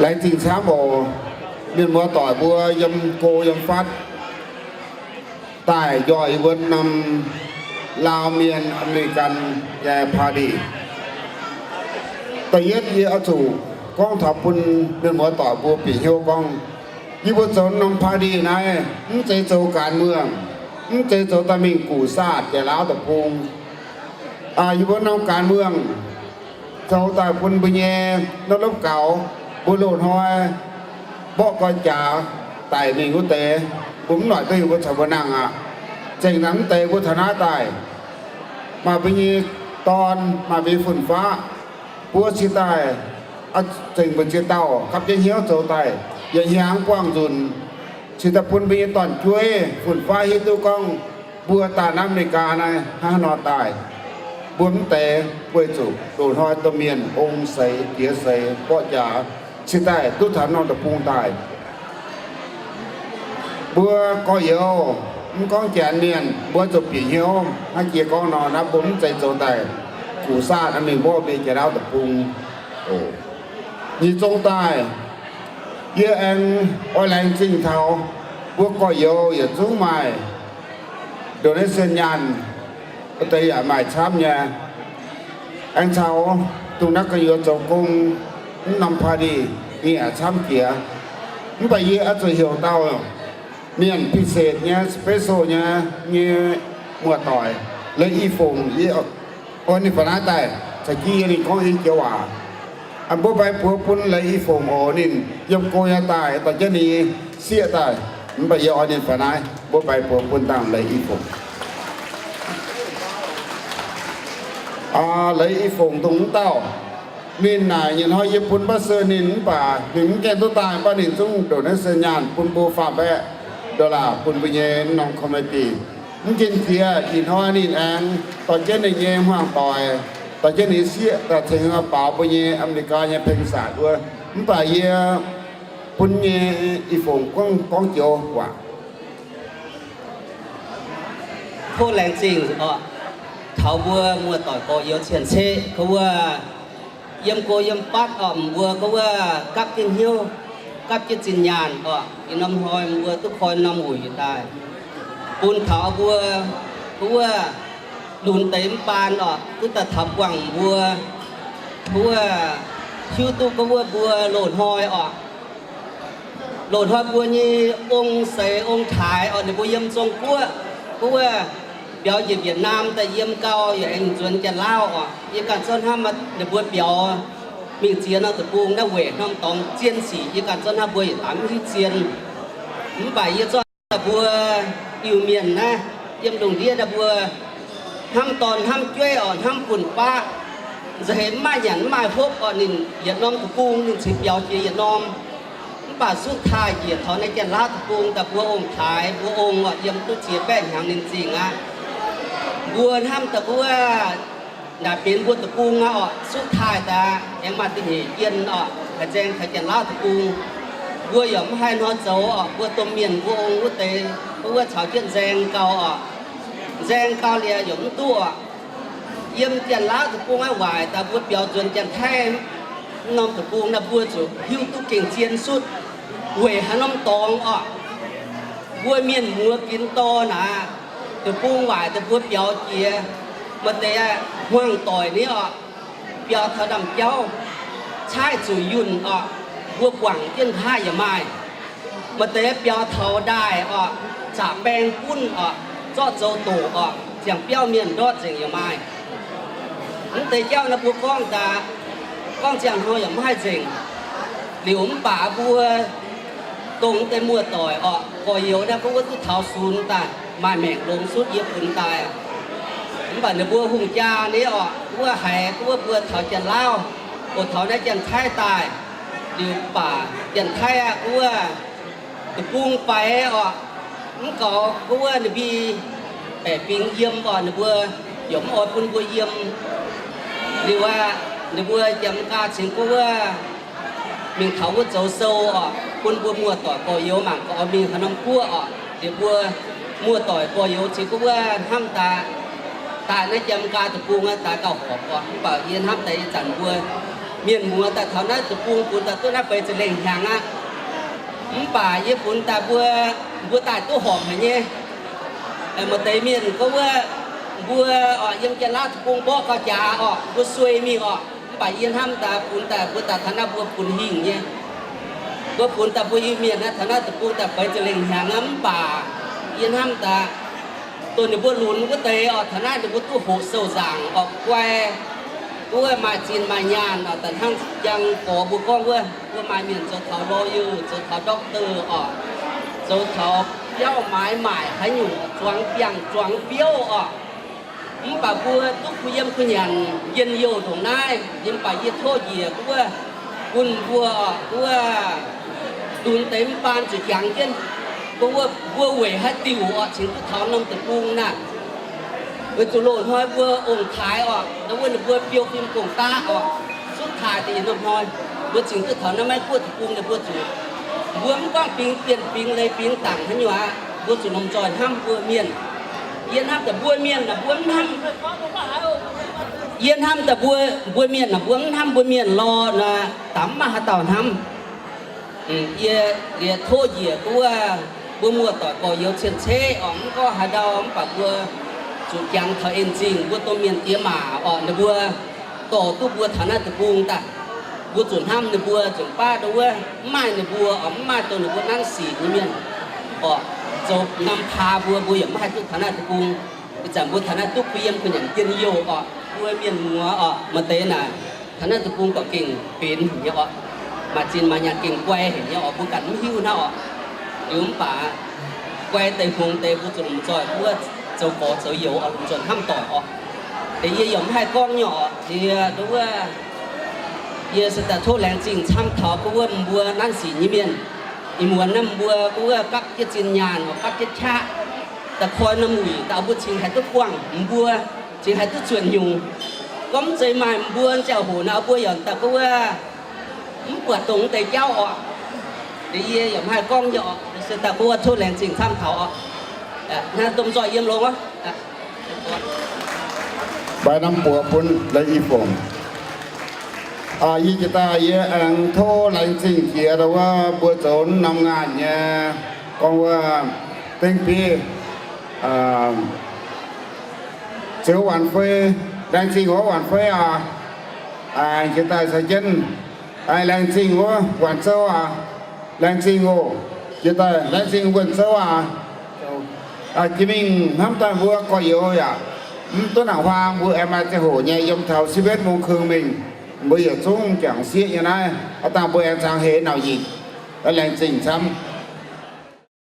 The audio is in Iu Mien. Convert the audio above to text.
Laengz zingh camv oc. Mienh muoz-doic mbuo yiem go yiem fatv daaih njoih yie mbuo norm Laauv Mienh American nyei party. Da'yietv yie oix zuqc gorngv taux bun mienh muoz-doic mbuo bieqc hnyouv gorngv, yie mbuo zoux norm party naaiv mv zeiz zoux การเมือง, mv zeiz zoux daaih mingh guqc saah Janx-Laauv deic-bung. Yie mbuo norm การเมือง zoux daaih bun mbuo nyei norm lopv gaux, mbuo loz-hnoi mborqv goi jaax daic mingh wuov deix, mbuo mv noic duqv yie mbuo caux mbuo nangh aqv. Zengc naaiv mv deix mbuo taux naaiv daaih, maaih mbuo nyei dorn, maaih mbuo nyei fun-faqv, mbuo cingx daaih zengc mbu'ziex dauh gapv jienv hnyouv zoux daaih, yietc hnyangx buangh nzunc, cingx daaih bun mbuo nyei dorn-jueiv fun-faqv hiuv duqv gorngv mbuo daaih naaiv America naaiv hnangv haaix nor daaih. Mbuo mv deix weic zuqc loz-hnoi domh mienh ong seix jiex seix mborqv jaax, cingx daaih duqv taux norm deic-bung daaih. Mbuo gorx-youz, mv gorngv Janx mienh, mbuo zuqc bieqc hnyouv hnangv jiex gorngv nor, naaiv mbuo mv zeiz zoux daaih guqc saah mingh mborqv mbuo nyei Janx-Laauv deic-bung. Nyic zong daaih, yie aengx oix laengz zingh taux mbuo gorx-youz yietc zungv maaih donation nyaanh, wuov deix yaac maaih camv nyei. Aengx caux dongh naaiv gorx-youz zoux gong mv norm party nyei yaac camv jiex. Mv baac yie oix zuqc heuc dauh mienh พิเศษ nyei, special nyei, nyei muoz-doic, Leiz I Fongc. Yie oix ninh faaux naaiv daaih caux jienv yie ninh gorngv i joux waac. Mbuo baix buoz bun Leiz I Fongc oc. Ninh yiem go nyei daaih dorh jienv ninh sieqv daaih. Mv baac yie oix ninh faaux naaiv, mbuo baix buoz bun dangh Leiz I Fongc. Leiz I Fongc dongh wuov dauh, ninh naaic nyei hnoi yie bun บัตร se ninh, mv baac ninh mv gaengh duqv daaih, mv baac ninh zungv donation nyaanh bun mbuo faam-baeqv dollar bun mbuo nyei norm committee. Mv jien jiex ih hnoi ninh aengx dorh jienv ninh nyei hmuangx-doic, dorh jienv ninh sieqv daaih cingx baaux mbuo nyei America nyei เพลงสากล wuov. Mv baac yie bun nyei I Fongc gorngv, gorngv joux waac. Tov laengz zingh oc, taux mbuo muoz-doic gorx-youz cien-ceqv gorx wuov, yiem go yiem fatv oc, mbuo gorx wuov gapv jienv hnyouv, gapv jienv zinh nyaanh oc. Ih norm hnoi mbuo duqv koi norm wuic daaih, bun taux mbuo gorx wuov lunx deix mv baan oc, duqv daaih taux buangh mbuo gorx wuov hiuv duqv gorx wuov mbuo loz-hnoi oc, loz-hnoi mbuo nyei ong-seix ong-taaix oc, ninh mbuo yiem Zong-Guoqv gorx wuov, biaux njiec Việt Nam daaih yiem gau yaac aengx nzuonx Janx-Lauv oc. Yie ganh zorqv hnamv ninh mbuo biaux mingh ziex norm deic-bung naaiv weic norm dorngx zien sic, yie ganh zorqv hnamv mbuo yietc daamv mv hiuv zien. Mv baac yie zorqv naaiv mbuo Iu-Mienh naaiv yiem lungh ndiev naaiv mbuo hnamv dorn hnamv jueiv oc, hnamv fun-faqv, nza'heix mv maaih nyanc mv maaih hopv oc, ninh yietc norm deic-bung ninh cingx biaux jiex yietc norm. Mv baac suqv taaih njiec taux naaiv Janx-Lauv deic-bung daaih mbuo ong-taaix mbuo ong oc, yiem duqv ziex baeqv hnyangx ninh zingh aqv. Mbuo hnamv daaih mbuo naaic benx mbuo deic-bung aqv oc. Suqv taaih daaih aengx maaih da'nyeic jien oc, haaix nzaeng taux Janx-Lauv deic-bung, mbuo yaac mv haih hnoi zoux oc. Mbuo domh mienh mbuo ong wuov deix, mbuo wuov caux jienv nzaeng gau oc. Nzaeng gau liuz yaac mv duqv oc. Yiem Janx-Lauv deic-bung aqv, waaic daaih mbuo biaux nzuonx Janx-Taiv mv norm deic-bung naaiv, mbuo zuqc hiuv duqv gengh zien sutv weic haaix norm dorngx oc. Mbuo mienh muoz ginx dorn aac, deic-bung waaic daaih mbuo biaux jiex, maaih deix hmuangx-doic ni oc, biaux taux ndaamv-jauv caaiv zuqc yunh oc, mbuo guangc jienv haav yaac maaih. Maaih deix biaux taux ndaaih oc, zaqc baeng gunv oc, zorqv zoux doqc oc, ziangh biauv mienh ndortv nzengc yaac maaih. Mv deix jauv naaiv mbuo gorngv daaih, gorngv ziangh hnoi yaac mv haih nzengc. Liuz mv baac mbuo dongh deix muoz-doic oc, gorx-youz naaiv mbuo wuov duqv taux sunx daaih maaih maengc longx sutv yie funx daaih. Mv baac ninh mbuo hungh jaa ni oc, wuov haiz wuov mbuo taux Janx-Lauv, oc, taux naaiv Janx-Taiv daaih, liuz mv baac Janx-Taiv aqv, wuov deic-bung faix oc, mv gaux wuov ninh mbuo baeqc fingx yiem oc, ninh mbuo yaac mv oix bun mbuo yiem. Liuz aqv, ninh mbuo Janx-Merica cingx gorngv wuov mingh taux wuov zoux sou oc, bun mbuo muoz-doic gorx-youz mangc gaax oix mingh haaix norm guoqv oc. Liuz mbuo muoz-doic gorx-youz cingx gorngv wuov hnamv daaih, daaih naaiv Janx-Merica deic-bung daaih gauh horpc oc. Mv baac yie hnamv daaih ih zanc mbuo Mienh muoz daaih taux naaiv deic-bung, funx daaih duqv naaiv feix ziepc lengh hnyangx aqv. Mv baac yie funx daaih mbuo, mbuo daaih duqv horpc haic nyei. Maaih deix mienh gorngv wuov, mbuo oc, yiem Janx-Laauv deic-bung mborqv gau jaax oc, mbuo suei mingh oc. Mv baac yie hnamv daaih funx daaih mbuo daaih taux naaiv mbuo funx hingh nyei. Mbuo funx daaih mbuo Iu-Mienh naaiv taux naaiv deic-bung daaih feix ziepc lengh hnyangx aqv. Mv baac yie hnamv daaih dongh ninh mbuo lunx wuov deix oc, taux naaiv ninh mbuo duqv hoqc sou nzaangc oc, guai, duqv maaih zinh maaih nyaanh oc. Daaih hnangv jang gorx mbuo gorngv wuov, mbuo maaih mienh zoux taux lawyer, zoux taux doctor oc, zoux taux biauv maaiz maaic haaix nyungc, zuangx biangh zuangx biouv oc. Mv baac mbuo duqv kuh yiem kuh nyanc njien-youh ndongc naaiv, yie mv baac yie tov njiec wuov, bun mbuo oc, wuov lunx deix mv baan zuqc jangx jienv, mbuo, mbuo weic haaix diuc oc cingx duqv taux norm deic-bung naaiv. Weic zuqc loz-hnoi mbuo ong-taaix oc, ndau wuov ninh mbuo biou fim gong-daqv oc, sutv taaih deix yietc norm hnoi, mbuo cingx duqv taux naaiv Meiv Guoqv deic-bung naaiv mbuo zuqc, mbuo mv gorngv bingx bienh bingx leiz bingx dangc haaix nyungc aqv, mbuo zuqc lomh nzoih hnamv mbuo mienh. Yie hnamv daaih mbuo mienh naaic mbuo mv hnamv, yie hnamv daaih mbuo, mbuo mienh naaic mbuo mv hnamv mbuo mienh lorh naaic, daaih mv maaih haaix dauh hnamv. Yie, yie tov njiec duqv wuov, mbuo muoz-doic gorx-youz cien-ceqv oc, mv gorngv haaix ndau mv baac mbuo zuqc jangx taux en zingh mbuo domh mienh diex maac oc, ninh mbuo dorh duqv mbuo taux naaiv deic-bung daaih. Mbuo zuqc hnamv ninh mbuo nzunc baav ndau wuov, mv maaih ninh mbuo oc, mv maaih dongh ninh mbuo nanv sic nyei mienh oc, zoux nam kaa mbuo, mbuo yaac mv haih duqv taux naaiv deic-bung. Ih zanc mbuo taux naaiv duqv kuh yiem kuh nyanc njien-youh oc, mbuo mienh muoz oc, maaih deix naaic taux naaiv deic-bung gorqv gengh benx haic nyei oc, maaih zinh maaih nyaanh gengh guai haic nyei oc, mbuo ganh mv hiuv hnangv oc. Liuz mv baac guai deix hngongx deix mbuo zuqc lomh nzoih wuov zoux gorx zoux youz oc, lomh nzoih hnamv doic oc. Deix yie yaac mv haih gorngv nyei oc, yie ndau wuov, yie se daaih tov laengz zingh camv taux gorngv wuov mbuo nanv sic nyei mienh. Ih muonz naaiv mbuo gorngv wuov gapv jienv zinh nyaanh oc, gapv jienv qaqv, daaih koi norm wuic daaih mbuo cingx haih duqv buangh, mbuo cingx haih duqv zuonc nyungc. Gorngv mv zeiz maaih mbuo ziangh hoc naaic mbuo yaac daaih gorngv wuov mv buatc dongh deix jauv oc. Deix yie yaac mv haih gorngv nyei oc, se daaih gorngv wuov tov laengz zingh camv taux oc. Hnangv domh nzoih yiem longx oc. Mbaix norm buoz bun Leiz I Fongc. Yie jiex daaih yie aengx tov laengz zingh jiex ndau wuov mbuo zoux norm ngaanh nyei, gorngv wuov dengv bieiv ziouc Waanc Fei, laengz zingh wuov Waanc Fei aac, jiex daaih caux jienv, laengz zingh wuov Waanc Zouv aac, laengz zingh oc, jiex daaih laengz zingh Wuonh Zouv aac. Jiex mingh hnamv daaih mbuo gorx-youz yaac mv duqv nangc huaang, mbuo aengx maaih ziangh hoc nyei yiem taux สิบเอ็ดโมงครึ่ง mingh, mbuo yietc zungv jangx sieqv nyei naaiv, aav dangh mbuo aengx cangx heix nauc nyitc, laengz zingh camv.